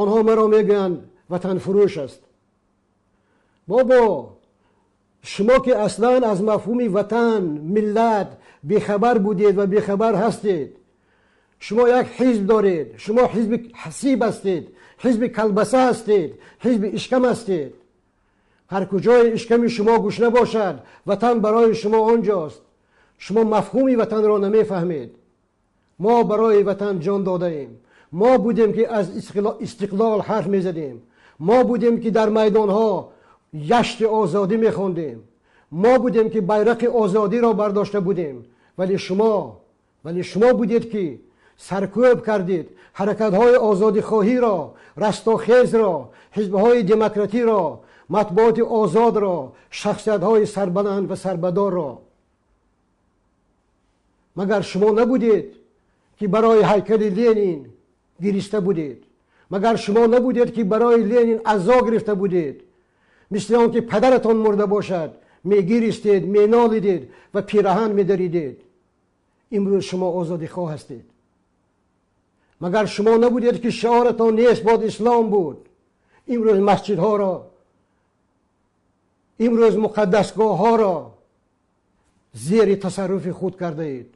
Онҳо маро мегӯянд ватанфурӯш аст. Бобо, шумо ки аслан аз мафҳуми ватан, миллат бехабар будед ва бехабар ҳастед. Шумо як ҳизб доред, шумо ҳизби ҳасиб ҳастед, ҳизби калбаса ҳастед, ҳизби ишкам ҳастед. Ҳар куҷои ишками шумо гушна бошад, ватан барои шумо онҷост. Шумо мафҳуми ватанро намефаҳмед. Мо барои ватан ҷон додаем. Мо будем ки аз истиқлол ҳарф мезадем. Мо будем ки дар майдонҳо яшти озодӣ мехондем. Мо будем ки байрақи озодиро бардошта будем. Вале шумо будед ки саркӯб кардед ҳаракатҳои озодихоҳиро, растохезро, ҳизбҳои демократиро, матбуоти озодро, шахсиятҳои сарбаланд ва сарбадорро. Магар шумо набудед ки барои ҳайкали Ленин гириста будед? Магар шумо набудед ки барои Ленин азо гирифта будед? Мисли он ки падаратон мурда бошад, мегиристед, менолидед ва пираҳан медаридед. Имрӯз шумо озодихоҳ ҳастед. Магар шумо набудед ки шиоратон нест бод ислом буд? Имрӯз масҷидҳоро, имрӯз муқаддасгоҳҳоро зери тасарруфи худ кардаед.